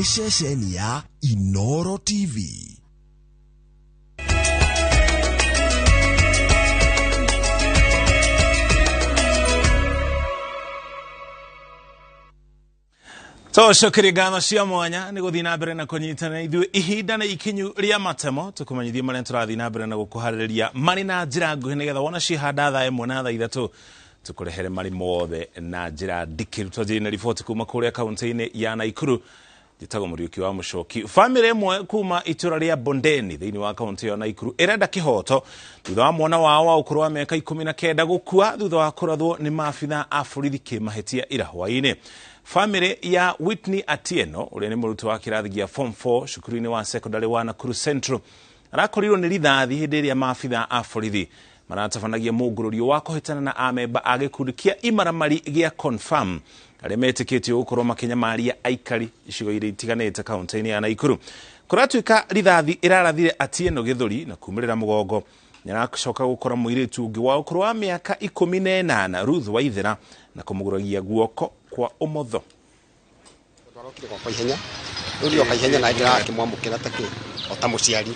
Nĩ ceceni ya Inoro TV. Tũcokerie ngatho cia mwanya nĩ gũthiĩ na mbere na kũnyitana ithuĩ ihinda nĩ ikinyu rĩa matemo tũkũmenyithie marĩa tũrathiĩ na mbere na gũkũharĩrĩria marĩ na njĩra nguhĩ nĩgetha wona ciĩhanda thaa 1 na thaa 3 tũkũrehere marĩ mothe na njĩra ndikĩru. Twanjĩrĩrie na riboti kuma kũrĩa kaunti-inĩ ya Naikuru. Njĩtagwo Mũriũki wa Mũcoki. Bamĩrĩ ĩmwe kuma itũra rĩa Bondeni thĩinĩ wa kaunti ya Naikuru ĩrenda kĩhoto thutha wa mwana wao wa ũkũrũ wa mĩaka 19 gũkua thutha wa kũrathwo nĩ maabitha a borithi kĩmahĩtia ira hwaĩ-inĩ. Bamĩrĩ ya Whitney Atieno ũrĩa nĩ mũrutwo wa kĩrathi gĩa form 4 cukuru-inĩ wa secondary wa Nakuru Central arakorirwo nĩ rithathi hĩndĩ ĩrĩa maabitha a borithi maratabanagia mũngũrũrio wa kũhĩtana na amemba a gĩkundi kĩa imaramari gĩa Confirm arĩa metĩkĩtio gũkorwo makĩnyamaria aikari icigo iria itiganĩte kaunti-inĩ ya Naikuru. Kũratuĩka rithathi ĩrarathire Atieno gĩthũri na kumĩrĩra mũgongo nĩaracoka gũkora mũirĩtu ũngĩ wa ũkũrũ wa mĩaka 18 Ruth Waithera na kũmũguragia guoko kwa ũmotho. Twarokire gwakwa ihenya rĩu ndĩroka ihenya na ndĩrakĩmwamũkĩra ta kĩ o ta mũciari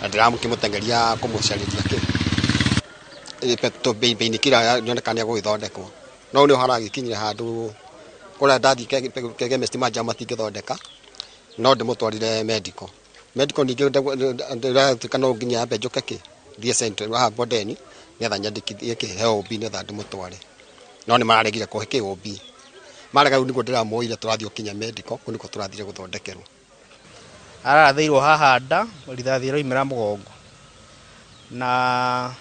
na ndĩramũkĩmũteng'eria kũmũcarĩria kĩ mbei-inĩ kira nĩoneka nĩ egũgĩthondekwo no nĩ haragĩkinyire handũ kũrĩa ndathiĩ chemist manja matingĩthondeka no ndĩmũtwarire medical medical ningĩ ndĩratuĩka no nginya ambe njũke kĩ thiĩ central haha Bondeni nĩgetha nyandĩkithie kĩ he OB nĩgetha ndĩmũtware no nĩ mararegire kũhe kĩ OB marega rĩu nĩguo ndĩramuoire tũrathiĩ gũkinya medical kũu nĩkuo tũrathire gũthondekerwo. Ararathĩirwo haha nda rithathi ĩroimĩra mũgongo na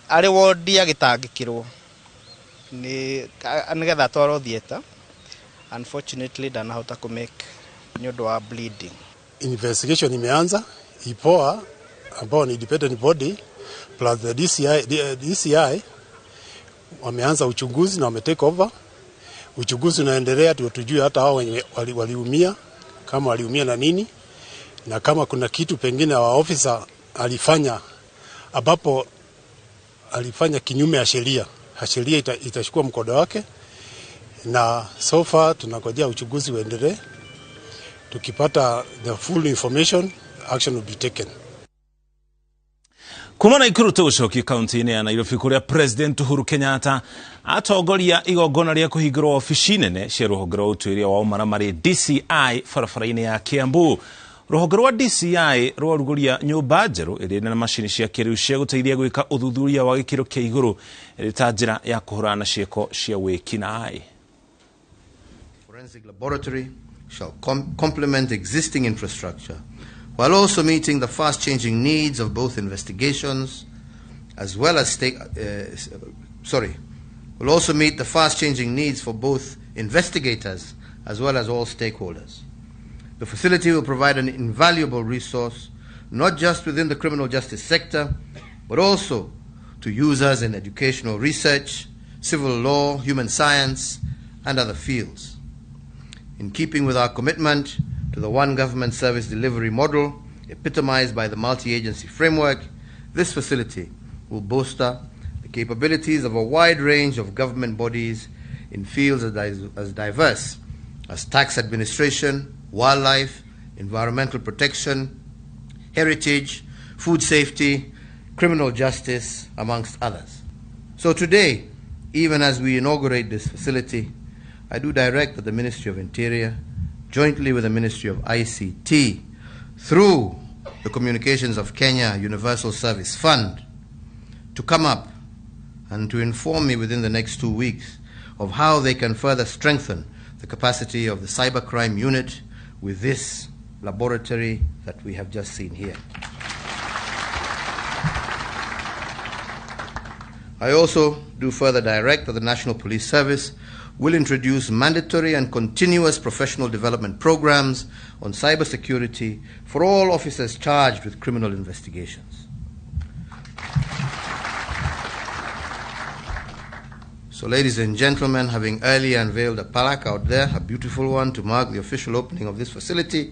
arĩ wondi agĩtangĩkĩrwo nĩgetha atwarwo theatre. Unfortunately ndanahota kũ make nĩ ũndũ wa bleeding. Investigation imeanza IPOA ambao ni independent body plus the DCI wameanza uchunguzi na wame take over. Uchunguzi unaendelea tujue hata hao wenye waliumia kama waliumia na nini na kama kuna kitu pengine wa officer alifanya ambapo alifanya kinyume ya sheria. Sheria itachukua mkondo wake na so far tunangojea uchunguzi uendelee. Tukipata the full information, action will be taken. Kuma Naikuru tũgũcokia kaunti-inĩ ya Nairobi kũrĩa President Uhuru Kenyatta atongoria igongona rĩa kũhingũrwo obici nene cia rũhonge rwa ũtuĩria wa ũmaramari DCI barabara-inĩ ya Kiambu. Rũhonge rwa DCI rwarugũria nyũmba njerũ ĩrĩa ĩna macini cia kĩrĩu cia gũteithia gwĩka ũthuthuria wa gĩkĩro kĩa igũrũ ĩrĩ ta njĩra ya kũhũrana na ciĩko cia wĩkinaĩ. Forensic laboratory shall complement existing infrastructure while also meeting the fast-changing needs of both investigations as well as will also meet the fast-changing needs for both investigators as well as all stakeholders. The facility will provide an invaluable resource not just within the criminal justice sector, but also to users in educational research, civil law, human science, and other fields. In keeping with our commitment to the One Government Service Delivery model, epitomized by the multi-agency framework, this facility will bolster the capabilities of a wide range of government bodies in fields as diverse as tax administration, wildlife, environmental protection, heritage, food safety, criminal justice, amongst others. So today, even as we inaugurate this facility, I do direct that the Ministry of Interior, jointly with the Ministry of ICT, through the Communications of Kenya Universal Service Fund, to come up and to inform me within the next 2 weeks of how they can further strengthen the capacity of the cybercrime unit with this laboratory that we have just seen here. I also do further direct that the National Police Service will introduce mandatory and continuous professional development programs on cybersecurity for all officers charged with criminal investigations. So, ladies and gentlemen, having earlier unveiled a plaque out there, a beautiful one to mark the official opening of this facility,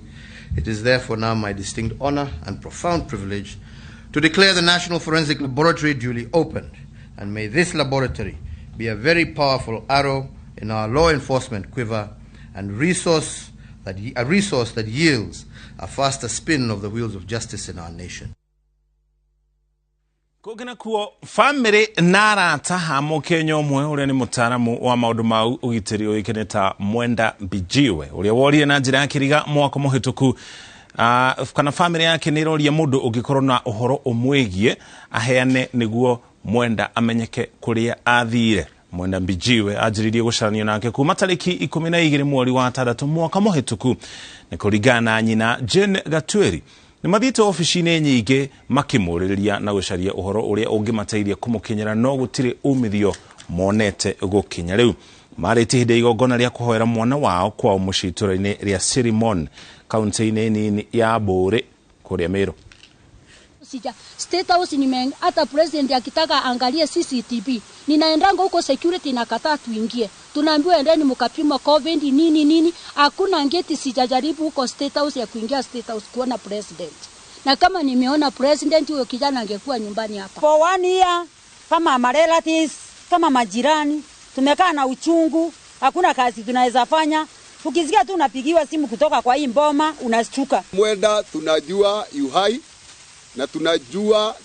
it is therefore now my distinct honor and profound privilege to declare the National Forensic Laboratory duly opened. And may this laboratory be a very powerful arrow in our law enforcement quiver and resource that, a resource that yields a faster spin of the wheels of justice in our nation. Kũngĩ nakuo bamĩrĩ na arata a Mũkenya ũmwe ũrĩa nĩ mũtaaramu wa maũndũ ma ũgitĩri ũĩkaine ta Mwenda Mbijiwe ũrĩa worire na njĩra ya kĩriga mwaka mũhĩtũku kana bamĩrĩ yake nĩ ĩroria mũndũ ũngĩkorwo na ũhoro ũmwĩgiĩ aheane nĩguo Mwenda amenyeke kũrĩa athire. Mwenda Mbijiwe anjĩrĩirie gũcaranio nake kuma tarĩki 12 mweri wa 6 mwaka mũhĩtũku nĩ kũringana na nyina Jane Gatueri. Nĩ mathiĩte obici-inĩ nyingĩ makĩmũrĩrĩria na gũcaria ũhoro ũrĩa ũngĩmateithia kũmũkinyĩra no gũtirĩ umithio monete gũkinya rĩu. Marĩtie hĩndĩ ya igongona rĩa kũhoera mwana wao kwao mũciĩ itũũra-inĩ rĩa Sirimon kaunti-inĩ nini ya Mbũrĩ kũrĩa Meru. Sija State House nime hata president akitaka angalie CCTV, ninaendanga huko security nakataa tuingie, tunaambiwa endeni mkapima COVID nini nini. Hakuna ngeti sijajaribu huko State House ya kuingia State House kuona president, na kama nimeona president huyo kijana angekuwa nyumbani hapa. For one year kama ma relatives kama majirani tumekaa na uchungu, hakuna kazi tunaweza fanya. Ukisikia tu unapigiwa simu kutoka kwa hii mboma unastuka. Mwenda tunajua yuhai na tunajua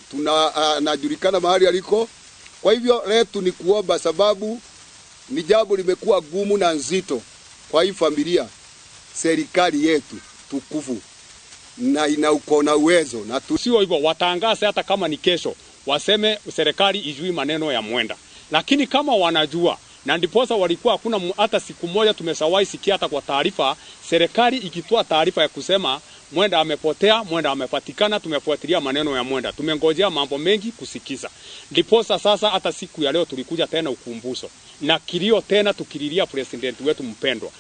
anajulikana mahali aliko. Kwa hivyo letu ni kuomba, sababu ni jambo limekuwa gumu na nzito kwa hii familia. Serikali yetu tukufu na ina uko na uwezo na sio hivyo watangaze hata kama ni kesho, waseme serikali ijui maneno ya Mwenda. Lakini kama wanajua, na ndiposa walikuwa hakuna hata siku moja tumeshawahi sikia hata kwa taarifa serikali ikitoa taarifa ya kusema Mwenda amepotea, Mwenda amepatikana. Tumefuatilia maneno ya Mwenda, tumengojea mambo mengi kusikiza. Ndiposa sasa hata siku ya leo tulikuja tena ukumbusho na kilio tena tukililia president wetu mpendwa.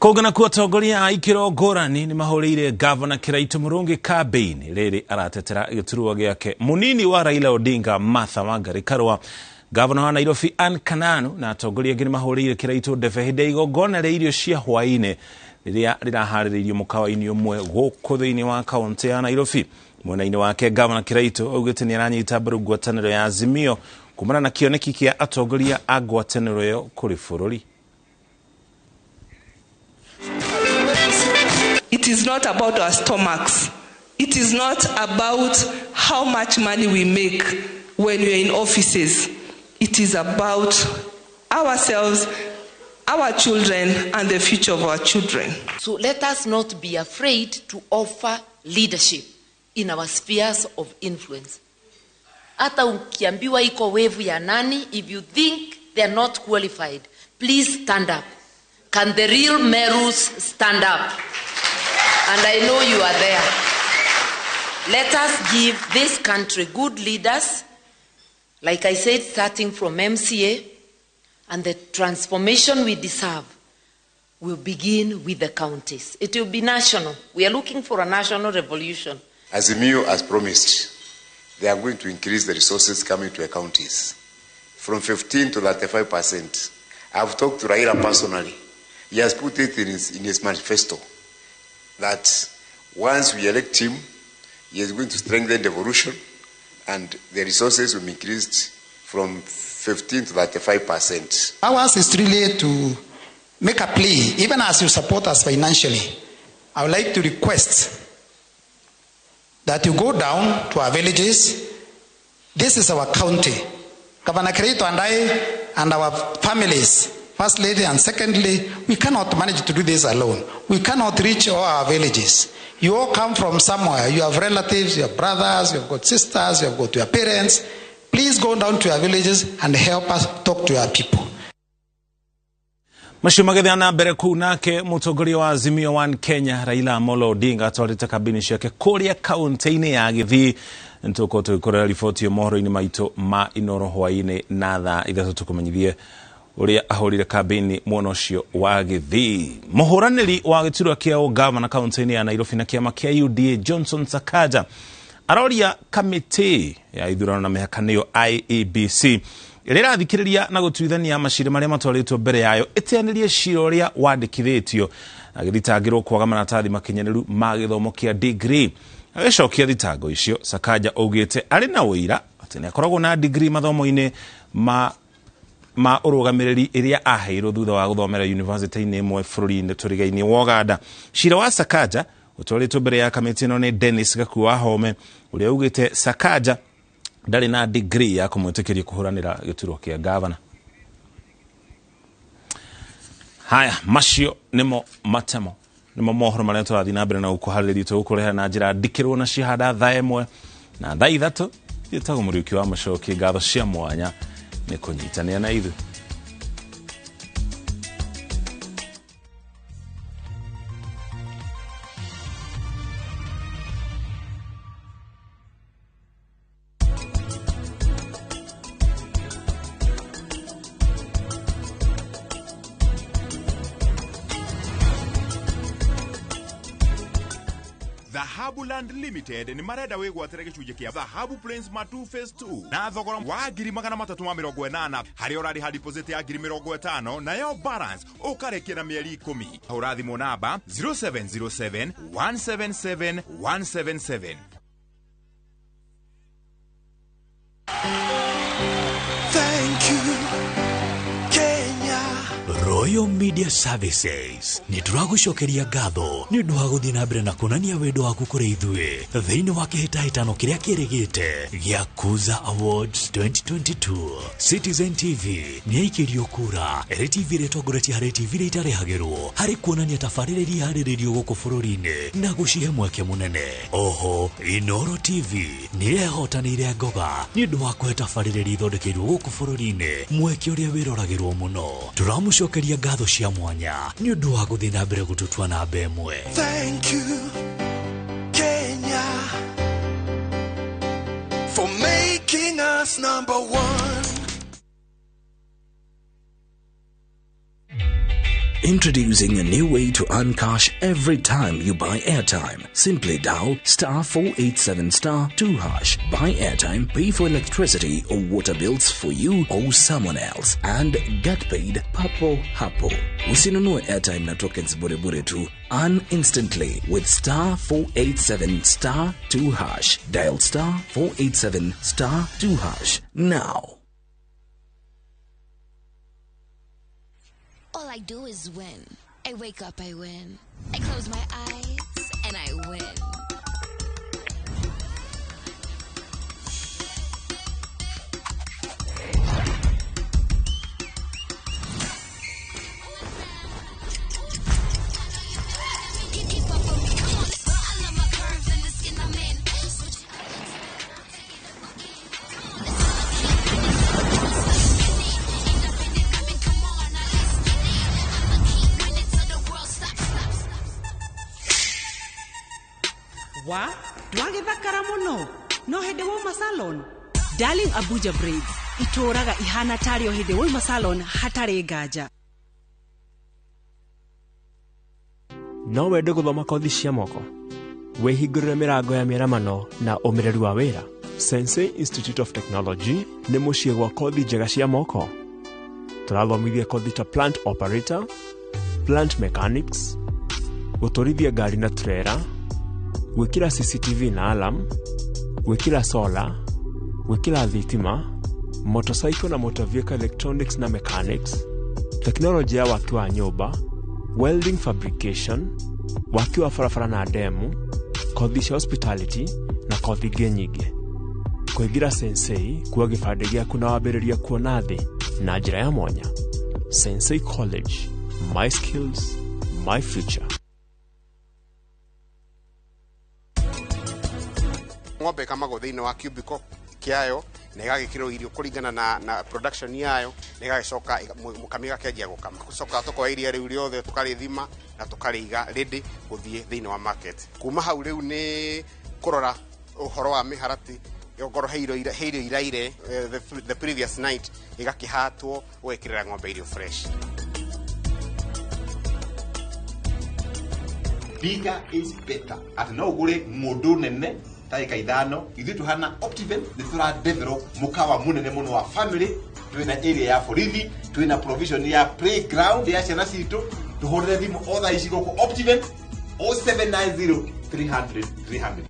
Kũngĩ nakuo atongoria a ikĩro ngũrani nĩ mahũrĩire gavana Kĩraitũ Mũrũngĩ kambĩini rĩrĩ aratetera gĩturwa gĩake mũnini wa Raila Odinga Martha Wangari Karua. Gavana wa Nairobi Ann Kananu na atongoria angĩ nĩ mahũrĩire Kĩraitũ ndebe hĩndĩ ya igongona rĩa irio cia hwaĩ-inĩ rĩrĩa rĩraharĩrĩirio mũkawa-inĩ ũmwe gũkũ thĩinĩ wa kaũntĩ ya Nairobi. Mwena-inĩ wake gavana Kĩraitũ augĩte nĩ aranyita mbaru ngwatanĩro ya Azimio kumana na kĩoneki kĩa atongoria a ngwatanĩro ĩyo kũrĩ bũrũri. It is not about our stomachs. It is not about how much money we make when we are in offices. It is about ourselves, our children, and the future of our children. So let us not be afraid to offer leadership in our spheres of influence. Hata ukiambiwa iko wave ya nani, if you think they are not qualified, please stand up. Can the real Merus stand up? And I know you are there. Let us give this country good leaders, like I said, starting from MCA, and the transformation we deserve will begin with the counties. It will be national. We are looking for a national revolution. Azimio has promised they are going to increase the resources coming to the counties from 15 to 35%. I've talked to Raila personally. He has put it in his manifesto that once we elect him, he is going to strengthen devolution and the resources will be increased from 15 to 35%. Ours is really to make a plea, even as you support us financially. I would like to request that you go down to our villages. This is our county. Governor Kiraitu and I and our families, First Lady and secondly, we cannot manage to do this alone. We cannot reach all our villages. You all come from somewhere. You have relatives, you have brothers, you have got sisters, you have got your parents. Please go down to your villages and help us talk to your people. Macio magĩthiĩ na mbere kũu nake mũtongoria wa Azimio One Kenya Raila Amolo Odinga atwarĩte kambĩini ciake kũrĩa kaũntĩ-inĩ ya Gĩthii. Nĩtũgũkorwo tũgĩkũrera riboti ĩyo mohoro-inĩ maitũ ma Inoro hwaĩ-inĩ na thaa 3 tũkũmenyithie ũrĩa ahũrire kambĩini mwena ũcio wa Gĩthii. Mũhũranĩri wa gĩturwa kĩa ũgavana kaũntĩ-inĩ ya Nairobi na kĩama kĩa UDA Johnson Sakaja aroria kamĩtĩ ya ithurano na mĩhaka nĩyo IEBC ĩrĩa ĩrathikĩrĩria na gũtuithania macira marĩa matwarĩtwo mbere yayo ĩteanĩrie cira ũrĩa wandĩkithĩtio agĩthitangĩrwo kwaga maratathi makinyanĩru ma gĩthomo kĩa degree. Agĩcokia thitango icio Sakaja augĩte arĩ na ũira atĩ nĩ akoragwo na degree mathomo-inĩ ma Ma ũrũgamĩrĩri ĩrĩa aheirwo thutha wa gũthomera university-inĩ ĩmwe bũrũri-inĩ tũriga-inĩ wa Uganda. Cira wa Sakaja ũtwarĩtwo mbere ya kamĩtĩ ĩno nĩ Dennis Gakua Wahome, ũrĩa ugĩte Sakaja ndarĩ na degree ya kũmwĩtĩkĩria kũhũranĩra gĩturwa kĩa gavana. Haya, macio nĩmo matemo, nĩmo mohoro marĩa tũrathiĩ na mbere na gũkũharĩrĩria, tũgũkũrehera na njĩra ndikĩrwo na cihanda 1:00 na 3:00. Ĩtagwo Mũriũki wa Mũcoki. Ngatho cia mwanya nĩ kũnyitanĩra na ithuĩ. Dhahabu Land Limited nĩ marenda wĩgwatĩre gĩcunjĩ kĩa Dhahabu Plains Matu Phase 2 na thogora wa 380,000, harĩa ũrarĩha deposit ya 50,000, nayo balance ũkarĩkia na mĩeri 10. Hũra thimũ namba 0707 177 177. Thank you, Kenya. Royal Media Services nĩ tũragũcokeria ngatho nĩ ũndũ wa gũthiĩ na mbere na kuonania wendo waku kũrĩ ithuĩ thĩinĩ wa kĩhĩtahĩtano kĩrĩa kĩrĩgĩte gĩa Kuza Awards 2022. Citizen TV nĩ yaikĩrio kura ĩrĩ TV ĩrĩa ĩtongoretie harĩ TV iria itarĩhagĩrwo harĩ kuonania tabarĩra iria iharĩrĩirio gũkũ bũrũri-inĩ na gũcihe mweke mũnene. Oho, Inoro TV nĩ yehotanĩire ngoga nĩ ũndũ wa kũhe tabarĩra iria ithondekeirwo gũkũ bũrũri-inĩ mweke ũrĩa wĩroragĩrwo mũno. Tũramũcokeria ngatho cia mwanya nĩ ũndũ wa gũthiĩ na mbere gũtũtua namba ĩmwe. Thank you, Kenya, for making us number one. Introducing a new way to earn cash every time you buy airtime. Simply dial *487*2#. Buy airtime, pay for electricity or water bills for you or someone else, and get paid papo hapo. Usinunue airtime na tokens bure bure tu. Earn instantly with *487*2#. Dial *487*2# now. All I do is win. I wake up, I win. I close my eyes and I win. Keep up with me, come on. I love my curves and the skin I'm in. Switch. Wa ndwagĩthakara mũno no hĩndĩ wauma salon. Darling Abuja Braids itũraga ihana tarĩ o hĩndĩ wauma salon hatarĩ nganja. No wende gũthoma kothi cia moko, wĩhingũrĩre mĩrango ya mĩaramano na ũmĩrĩru wa wĩra. Sensei Institute of Technology nĩ mũciĩ gwa kothi njega cia moko. Tũrathomithia kothi ta plant operator, plant mechanics, gũtwarithia ngari na trailer, gwĩkĩra CCTV na alarm, gwĩkĩra solar, gwĩkĩra thitima, motorcycle na motor vehicle electronics na mechanics, teknolojĩ ya waki wa nyũmba, welding fabrication, waki wa barabara na ndemu, kothi cia hospitality na kothi ingĩ nyingĩ. Kũingĩra Sensei kuoya gĩbandĩ gĩaku na wambĩrĩria kuona thĩ na njĩra ya mwanya. Sensei College, my skills, my future. Ng'ombe ĩkamagwo thĩinĩ wa cubicle kĩayo na ĩgagĩkĩrwo irio kũringana na production yayo, na ĩgagĩcoka mũkami gakĩanjia gũkama. Tũcokaga tũkoya iria rĩu rĩothe tũkarĩthima na tũkarĩiga ready gũthiĩ thĩinĩ wa market. Kuma hau rĩu nĩ kũrora ũhoro wa mĩharatĩ, ongorwo he irio iraire the previous night, ĩgakĩhatwo ũgekĩrĩra ng'ombe irio fresh. Bigger is better. Atĩ no ũgũre ng'ũndũ nene ta ĩka 5, ithuĩ tũhana Optiven nĩ tũra develop mũkawa mũnene mũno wa family, twĩna area ya borithi, twĩna provision ya playground ya ciana citũ. Tũhũrĩre thimũ o thaa ici gũkũ Optiven 0790 300 300.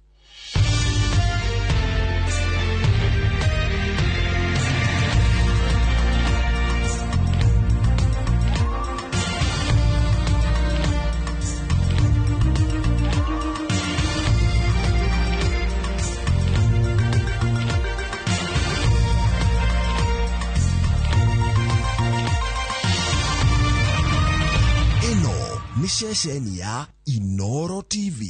Nĩ ceceni ya Inoro TV.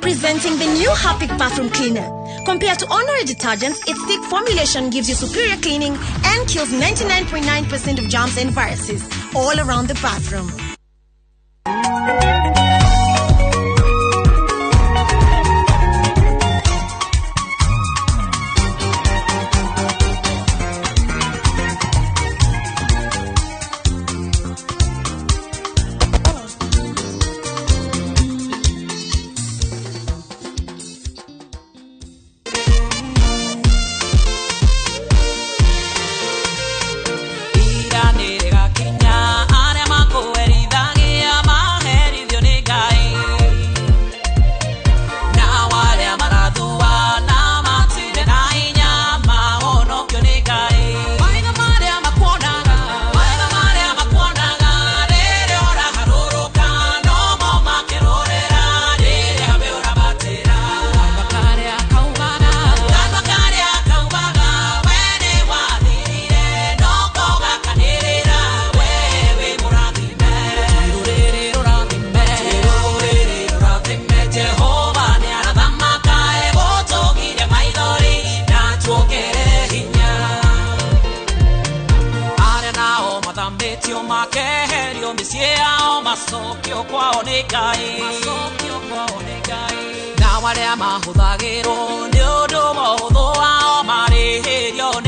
Presenting the new Harpic bathroom cleaner. Compared to ordinary detergents, its thick formulation gives you superior cleaning and kills 99.9% of germs and viruses all around the bathroom. Ira nĩrĩgakinya arĩa makũherithagia maherithio nĩ Ngai, nao arĩa marathua na matirĩ na hinya mahonokio nĩ Ngai. Maitho marĩa makuonaga, maitho marĩa makuonaga rĩrĩa ũraharũrũka nomo makĩrorera rĩrĩa we ũrabatĩra. Kanua karĩa kaugaga, kanua karĩa kaugaga we nĩwathirire noko gakanĩrĩra we wĩ mũrathime. Rũrĩrĩ rũrathime, rũrĩrĩ rũrathime, Jehova nĩarathamaka egũtũgiria maithori na tuongerere hinya. Arĩa nao mathamĩtio makeherio mĩciĩ yao macokio kwao nĩ Ngai, macokio kwao nĩ Ngai. Nao arĩa mahũthagĩrwo nĩ ũndũ wa ũhũthũ wao marĩhĩrio nĩ